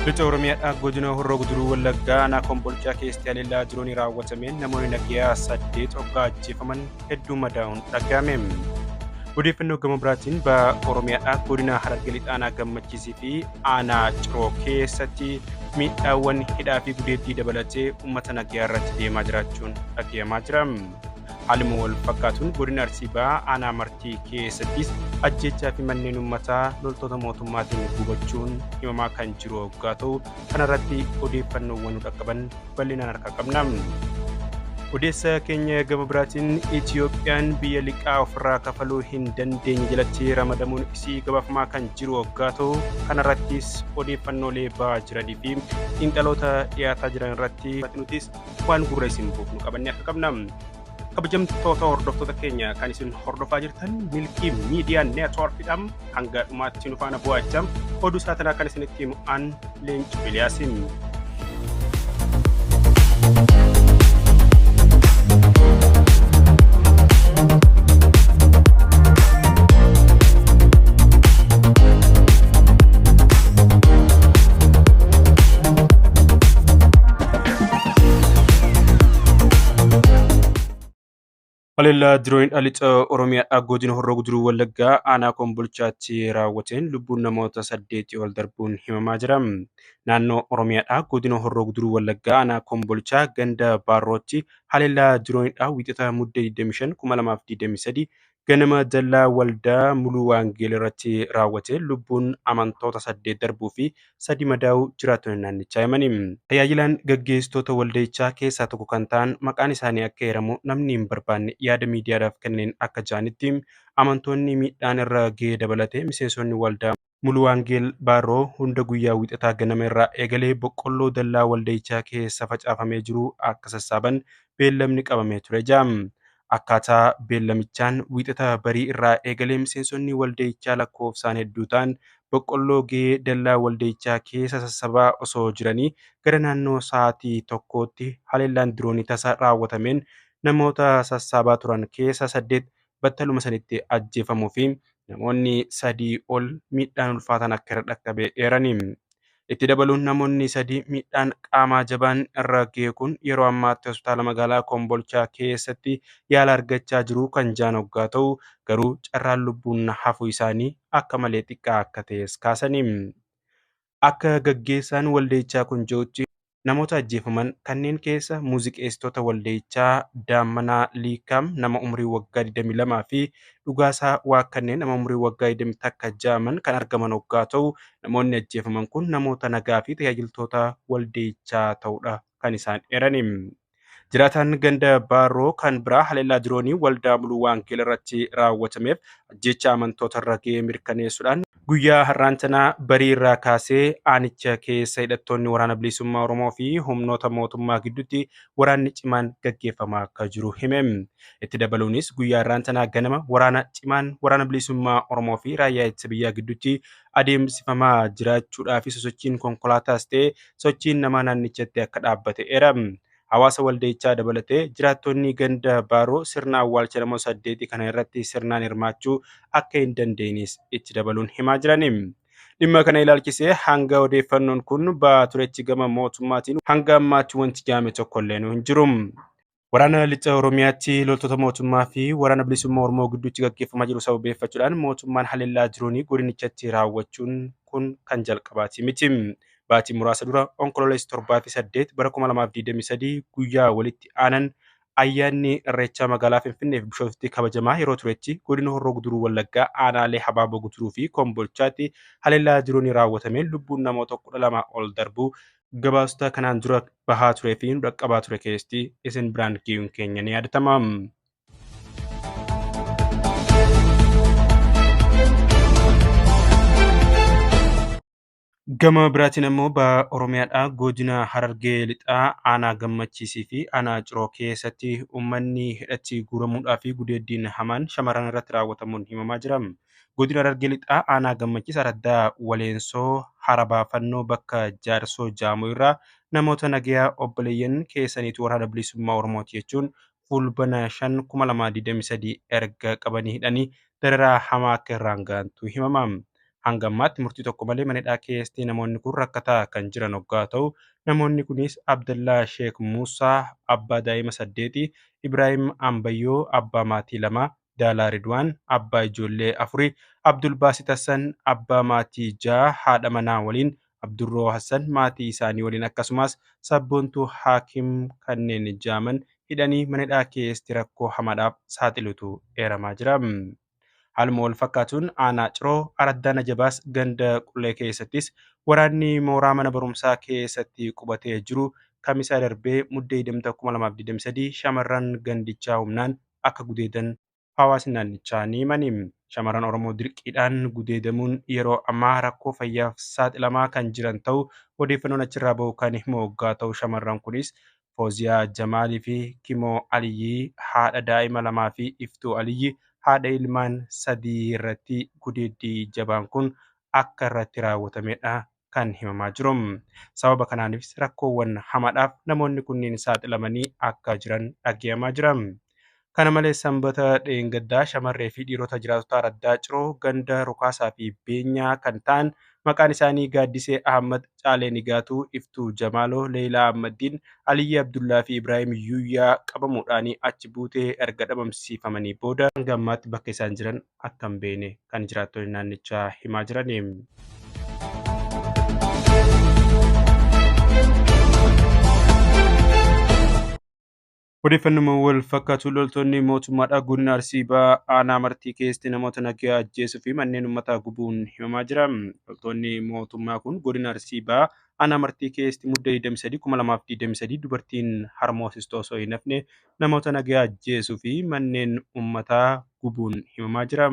Lixa Oromiyaadhaa godina Horroo Guduruu Wallaggaa aanaa Kombolchaa keessatti haleellaa diroonii raawwatameen namoonni nagayaa 8 hoggaa ajjeefaman hedduu madaa'uun dhaga'ame. Odeeffannoo gama biraatiin baha Oromiyaadhaa godina Harargee Lixaa aanaa Gammachiisii fi aanaa Ciroo keessatti miidhaawwan hidhaa fi gudeeddii dabalatee uummata nagayaa irratti deemaa jiraachuun dhaga'amaa jira. Haaluma wal fakkaatuun godina Arsii Bahaa aanaa Martii keessattis ajjeechaa fi manneen uummataa loltoota mootummaatiin gubachuun himamaa kan jiru hoggaa ta'u kanarratti odeeffannoowwan nu dhaqqaban bal'inaan harkaa qabna. Odeessa keenya gama biraatiin Itiyoophiyaan biyya liqaa ofirraa kafaluu hin dandeenye jalatti ramadamuun isii gabaafamaa kan jiru hoggaa ta'u kanarrattis odeeffannoolee ba'aa jiranii fi xiinxaloota dhiyaataa jiran irratti nutis waan gurra isin buufnu qabannee akka qabna. Kabajamtoota hordoftoota keenya kan isin hordofaa jirtan Milkii Miidiyaa Neetwoorkidhaan hanga dhumaatti nu faana bu'aa oduu isaa tanaa kan isinitti himu an Leencoo Biliyaasiin. Haleellaa dirooniin lixa Oromiyaadhaa godina Horroo Guduruu Wallaggaa aanaa Kombolchaatti raawwateen lubbuun namoota 8 ol darbuun himamaa jira. Naannoo Oromiyaadhaa godina Horroo Guduruu Wallaggaa aanaa Kombolchaa ganda Baarrootti haleellaa dirooniidhaa wiixata muddee 25 2023 ganama dallaa waldaa Muluu Waangeel irratti raawwate lubbuun amantoota 8 darbuu fi 3 madaa'uu jiraattonni naannichaa himani. Tajaajilaan gaggeessitoota waldichaa keessaa tokko kan ta'an maqaan isaanii akka eeramu namni hin barbaanne yaada miidiyaadhaaf kenneen akka jedhanitti amantoonni miidhaan irra ga'ee dabalatee miseensonni waldaa Muluu Waangeel Baarroo hunda guyyaa wiixataa ganama irraa eegalee boqqolloo dallaa waldichaa keessa facaafamee jiru akka sassaaban beellamni qabamee ture jaam. Akkaataa beellamichaan wiixata barii irraa eegalee miseensonni waldichaa lakkoofsaan hedduu ta'an boqqolloo ga'ee dallaa waldichaa keessa sassaabaa osoo jiranii gara naannoo sa'aatii 1tti haleellaan diroonii tasa raawwatameen namoota sassaabaa turan keessa 8 battaluma sanitti ajjeefamuu fi namoonni 3 ol miidhaan ulfaatan akka irra dhaqqabe eerani. Itti dabaluun namoonni 3 miidhaan qaamaa jabaan irra ga'e kun yeroo ammaatti hospitaala magaalaa Kombolchaa keessatti yaala argachaa jiru kan jaan hoggaa ta'u garuu carraan lubbuun hafuu isaanii akka malee xiqqaa akka ta'es kaasani. Akka gaggeessaan waldichaa kun jedhutti namoota ajjeefaman kanneen keessa muuziqeessitoota waldichaa Daammanaa Liikaam nama umurii waggaa 22 fi Dhugaasaa Waaqannee nama umurii waggaa 21 ja'aman kan argaman hoggaa ta'u namoonni ajjeefaman kun namoota nagaa fi tajaajiltoota waldichaa ta'uudha kan isaan eerani. Jiraataan ganda Baarroo kan biraa haleellaa diroonii waldaa Muluu Waangeel irratti raawwatameef ajjeechaa amantoota irra ga'ee mirkaneessuudhaan guyyaa har'aan tanaa barii irraa kaasee aanicha keessa hidhattoonni waraana bilisummaa Oromoo fi humnoota mootummaa gidduutti waraanni cimaan gaggeeffamaa akka jiru hime. Itti dabaluunis guyyaa har'aan tanaa ganama waraana cimaan waraana bilisummaa Oromoo fi raayyaa ittisa biyyaa gidduutti adeemsifamaa jiraachuudhaa fi sosochiin konkolaataas ta'e sochiin namaa naannichatti akka dhaabbate eera. Hawaasa waldichaa dabalatee jiraattonni ganda Baaroo sirna awwaalcha namoota 8 kana irratti sirnaan hirmaachuu akka hin dandeenyes itti dabaluun himaa jirani. Dhimma kana ilaalchisee hanga odeeffannoon kun ba'aa turetti gama mootummaatiin hanga ammaatti wanti jaame tokkollee hin jiru. Waraana lixa Oromiyaatti loltoota mootummaa fi waraana bilisummaa Oromoo gidduutti gaggeeffamaa jiru sababeeffachuudhaan mootummaan haleellaa diroonii godinichatti raawwachuun kun kan jalqabaati miti. Baatii muraasa dura onkololeessa 7 fi 8 bara 2023 guyyaa walitti aanan ayyaanni Irreechaa magaalaa Finfinnee fi Bishooftutti kabajamaa yeroo turetti godina Horroo Guduruu Wallaggaa aanaalee Habaaboo Guduruu fi Kombolchaatti haleellaa diroonii raawwatameen lubbuun namoota 12 ol darbuu gabaasota kanaan dura bahaa turee fi nu dhaqqabaa ture keessatti isin biraan ga'uun keenya ni yaadatama. Gama biraatiin ammoo baha Oromiyaadhaa godina Harargee Lixaa aanaa Gammachiisii fi aanaa Ciroo keessatti uummanni hidhatti guuramuudhaa fi gudeeddiin hamaan shamarran irratti raawwatamuun himamaa jira. Godina Harargee Lixaa aanaa Gammachiis araddaa Waleensoo hara baafannoo bakka Jaarsoo Jaamuu irraa namoota nagayaa obboleeyyan keessaniitu waraana bilisummaa Oromooti jechuun fulbana 5 2023 erga qabanii hidhanii dararaa hamaa akka irraan ga'antu himama. Hanga ammaatti murtii tokko malee mana hidhaa keessatti namoonni kun rakkataa kan jiran hoggaa ta'u, namoonni kunis Abdallaa Sheek Muusaa abbaa daa'ima 8, Ibraahim Ambayyoo abbaa maatii 2, Daalaa Ridwaan abbaa ijoollee 4, Abdul Baasit Hassan abbaa maatii 6 haadha manaa waliin, Abdurroo Hassan maatii isaanii waliin akkasumas Sabboontuu Haakim kanneen jaaman hidhanii mana hidhaa keessatti rakkoo hamaadhaaf saaxilutu eeramaa jira. Haaluma wal fakkaatuun aanaa Ciroo Araddaa Najabaas ganda Qullee keessattis waraanni mooraa mana barumsaa keessatti qubatee jiru kamisaa darbee muddee 2023 shamarran gandichaa humnaan akka gudeedan hawaasni naannichaa ni himani. Shamarran Oromoo dirqiidhaan gudeedamuun yeroo ammaa rakkoo fayyaaf saaxilamaa kan jiran ta'uu odeeffannoon achirraa bahu kan himu hoggaa ta'u, shamarran kunis Fooziyaa Jamaalii fi Kimoo Aliyyii haadha daa'ima 2 fi Iftuu Aliyyii haadha ilmaan 3 irratti gudeeddii jabaan kun akka irratti raawwatamedha kan himamaa jiru. Sababa kanaanis rakkoowwan hamaadhaaf namoonni kunneen saaxilamanii akka jiran dhagahamaa jira. Kana malees sanbata dheengaddaa shamarree fi dhiirota jiraattota Araddaa Ciroo ganda Rukaasaa fi Beenyaa kan ta'an maqaan isaanii Gaaddisee Ahmad, Caalee Nigaatuu, Iftuu Jamaaloo, Leelaa Ahmaddiin, Aliyyi Abdullaa fi Ibraahim Yuuyyaa qabamuudhaan achi buutee erga dhabamsiifamanii booda hanga ammaatti bakka isaan jiran akka hin beekne kan jiraattonni naannichaa himaa jiran. Odeeffannoo wal fakkaatu loltoonni mootummaadhaa godina Arsii Bahaa aanaa Martii keessatti namoota nagaa ajjeesuu fi manneen uummataa gubuun himamaa jira. Loltoonni mootummaa kun godina Arsii Bahaa aanaa Martii keessatti muddee 23,2023 dubartiin harmoosistuu osoo hin hafne namoota nagaa ajjeesuu fi manneen uummataa gubuun himamaa jira.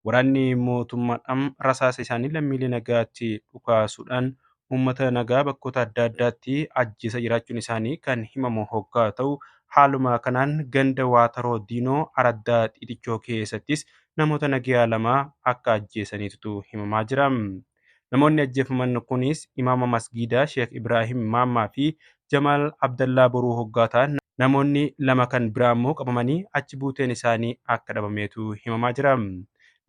Waraanni mootummaadhaan rasaasa isaanii lammiilee nagaatti dhukaasuudhaan uummata nagaa bakkoota adda addaatti ajjeesaa jiraachuun isaanii kan himamu hoggaa ta'u, haaluma kanaan ganda Waataroo Diinoo Araddaa Xixichoo keessattis namoota nagaa 2 akka ajjeesaniitu himamaa jira. Namoonni ajjeefaman kunis Imaama Masgiidaa Sheek Ibraahim Maammaa fi Jamaal Abdallaa Boruu hoggaa ta'an, namoonni 2 kan biraa immoo qabamanii achi buuteen isaanii akka dhabameetu himamaa jira.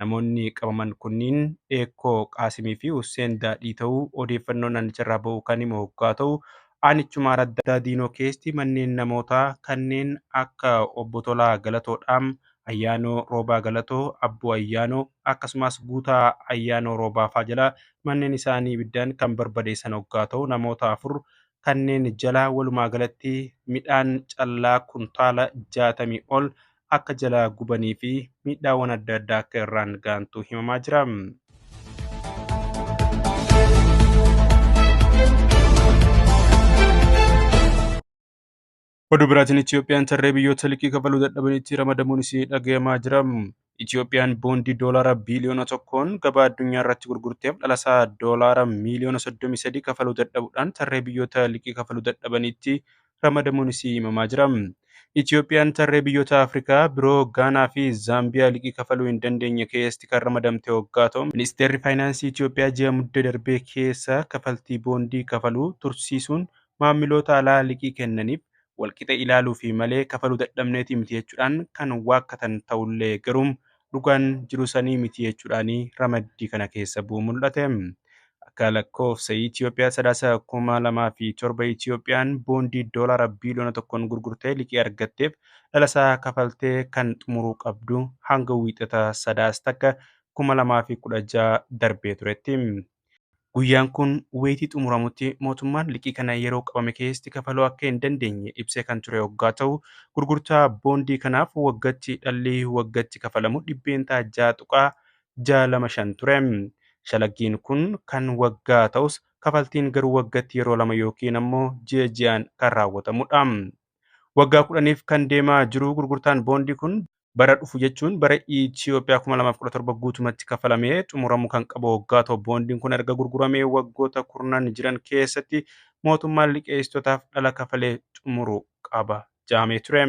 Namoonni qabaman kunniin Eekkoo Qaasimii fi Husseen Daadhii ta'uu odeeffannoo naannicharraa bahu kan himu hoggaa ta'u, aanichuma Araddaa Diinoo keessatti manneen namootaa kanneen akka Obbo Tolaa Galatoodhaam, Ayyaanoo Roobaa Galatoo, Abboo Ayyaanoo akkasumas Guutaa Ayyaanoo Roobaa fa'aa jala manneen isaanii ibiddaan kan barbadeessan hoggaa ta'u, namoota 4 kanneen jala walumaa galatti midhaan callaa kuntaala 60 ol akka jalaa gubanii fi miidhaawwan adda addaa akka irraan gaantu himamaa jira. Oduu biraatiin Itiyoophiyaan tarree biyyoota liqii kafaluu dadhabanitti ramadamuun isii dhagahamaa jira. Itiyoophiyaan boondii doolaara biiliyoona 1 gabaa addunyaa irratti gurgurteef dhalasaa doolaara miiliyoona 33 kafaluu dadhabuudhaan tarree biyyoota liqii kafaluu dadhabanitti ramadamuun isii himamaa jira. Itiyoophiyaan tarree biyyoota Afrikaa biroo Gaanaa fi Zaambiyaa liqii kafaluu hin dandeenye keessatti kan ramadamte hoggaa ta'u, ministeerri faayinaansii Itiyoophiyaa ji'a muddee darbee keessa kafaltii boondii kafaluu tursiisuun maamiloota alaa liqii kennaniif walqixa ilaaluu fi malee kafaluu dadhabneetii miti jechuudhaan kan waakkatan ta'ullee garuu dhugaan jiru sanii miti jechuudhaan ramaddii kana keessa bu'u mul'ate. Akka lakkoofsa Itiyoophiyaa sadaasa 2007 Itiyoophiyaan boondii doolaara biiliyoona 1 gurgurtee liqii argatteef dhalasaa kafaltee kan xumuruu qabdu hanga wiixata sadaas takka 2016 darbee turetti. Guyyaan kun wayitii xumuramutti mootummaan liqii kana yeroo qabame keessatti kafaluu akka hin dandeenye ibsee kan ture hoggaa ta'u, gurgurtaa boondii kanaaf waggatti dhalli waggatti kafalamu 6.625% ture. Shalaggiin kun kan waggaa ta'us kafaltiin garuu waggatti yeroo 2 yookiin ammoo ji'a ji'aan kan raawwatamudha. Waggaa 10f kan deemaa jiru gurgurtaan boondii kun bara dhufu jechuun bara Itiyoophiyaa 2017 guutumatti kafalamee xumuramuu kan qabu hoggaa ta'u, boondiin kun erga gurguramee waggoota 10 jiran keessatti mootummaan liqeessitootaaf dhala kafalee xumuruu qaba jedhamee ture.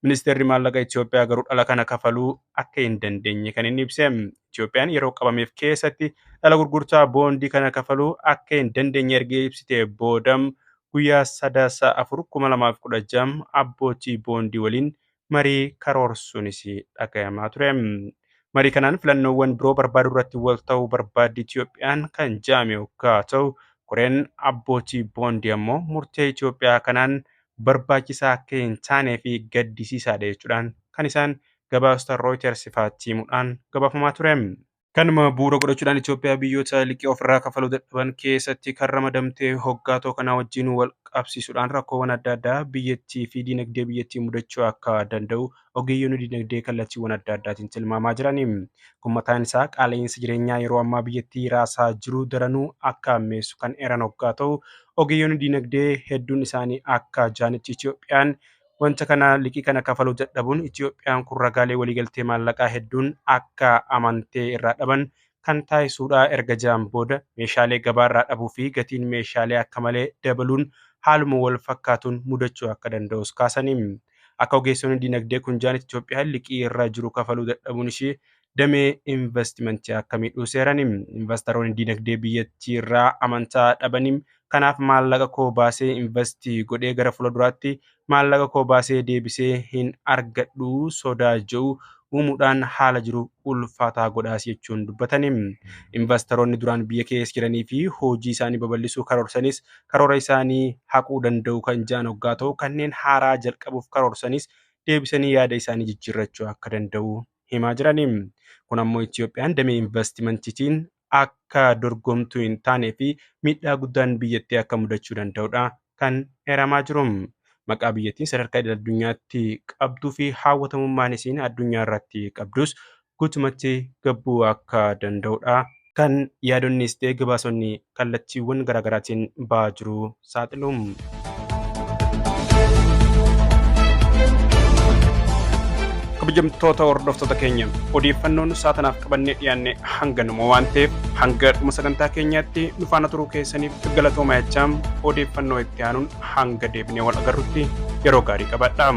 Ministeerri maallaqa Itiyoophiyaa garuu dhala kana kafaluu akka hin dandeenye kan inni ibse. Itiyoophiyaan yeroo qabameef keessatti dhala gurgurtaa boondii kana kafaluu akka hin dandeenye erga ibsitee boodam guyyaa sadaasa 4,2016 abbootii boondii waliin marii karoorsuunis dhagayamaa ture. Marii kanaan filannoowwan biroo barbaaduu irratti wal ta'uu barbaaddi Itoophiyaan kan jedhame yoggaa ta'u, koreen abbootii boondii ammoo murtee Itoophiyaa kanaan barbaachisaa akka hin taanee fi gaddisiisaadha jechuudhaan kan isaan gabaasa Reuters ifaatti himuudhaan gabaafamaa ture. Kanuma bu'uura godhachuudhaan Itoophiyaa biyyoota liqii ofirraa kafaluu dadhaban keessatti kan ramadamtee hoggaatoo kanaa wajjin wal qabsiisuudhaan rakkoowwan adda addaa biyyattii fi dinagdee biyyattii mudachuu akka danda'u ogeeyyoonni dinagdee kallattiiwwan adda addaatiin tilmaamaa jirani. Kun mataan isaa qaala'insa jireenyaa yeroo ammaa biyyattii raasaa jiru daranuu akka ammeessu kan eeran hoggaa ta'u, ogeeyyoonni dinagdee hedduun isaanii akka jaanitti Itoophiyaan wanta kana liqii kana kafaluu dadhabuun Itoophiyaan kun ragaalee waliigaltee maallaqaa hedduun akka amantee irraa dhaban kan taasisuudha. Erga ja'an booda meeshaalee gabaarraa dhabuu fi gatiin meeshaalee akka malee dabaluun haaluma wal fakkaatuun mudachuu akka danda'us kaasanii. Akka ogeessonni dinagdee kun ja'anitti Itoophiyaan liqii irra jiru kafaluu dadhabuun ishee damee investimentii akka miidhuu seerani. Investoroonni dinagdee biyyattii irraa amantaa dhabanii kanaaf maallaqa koo baasee investii godhee gara fuulduraatti maallaqa koo baasee deebisee hin argadhu sodaa jedhu uumuudhaan haala jiru ulfaataa godhaas jechuun dubbatani. Investoroonni duraan biyya keessa jiranii fi hojii isaanii babal'isuu karoorsanis karoora isaanii haquu danda'u kan jedhan hoggaa ta'u, kanneen haaraa jalqabuuf karoorsanis deebisanii yaada isaanii jijjiirrachuu akka danda'u himaa jirani. Kun ammoo Itoophiyaan damee investimentiitiin akka dorgomtuu hin taanee fi miidhaa guddaan biyyattii akka mudachuu danda'udha kan eeramaa jiru. Maqaa biyyattiin sadarkaa idil addunyaatti qabduu fi hawwatamummaan isiin addunyaa irratti qabdus guutumatti gabbuu akka danda'udha kan yaadonnis ta'e gabaasonni kallattiiwwan garaagaraatiin ba'aa jiru saaxilu. Kabajamtoota hordoftoota keenya, odeeffannoon saatanaaf qabannee dhiyaanne hanganuma waan ta'eef hanga dhuma sagantaa keenyaatti nu faana turuu keessaniif galatooma jechaa, odeeffannoo itti aanuun hanga deebinee wal agarrutti yeroo gaarii qabadha.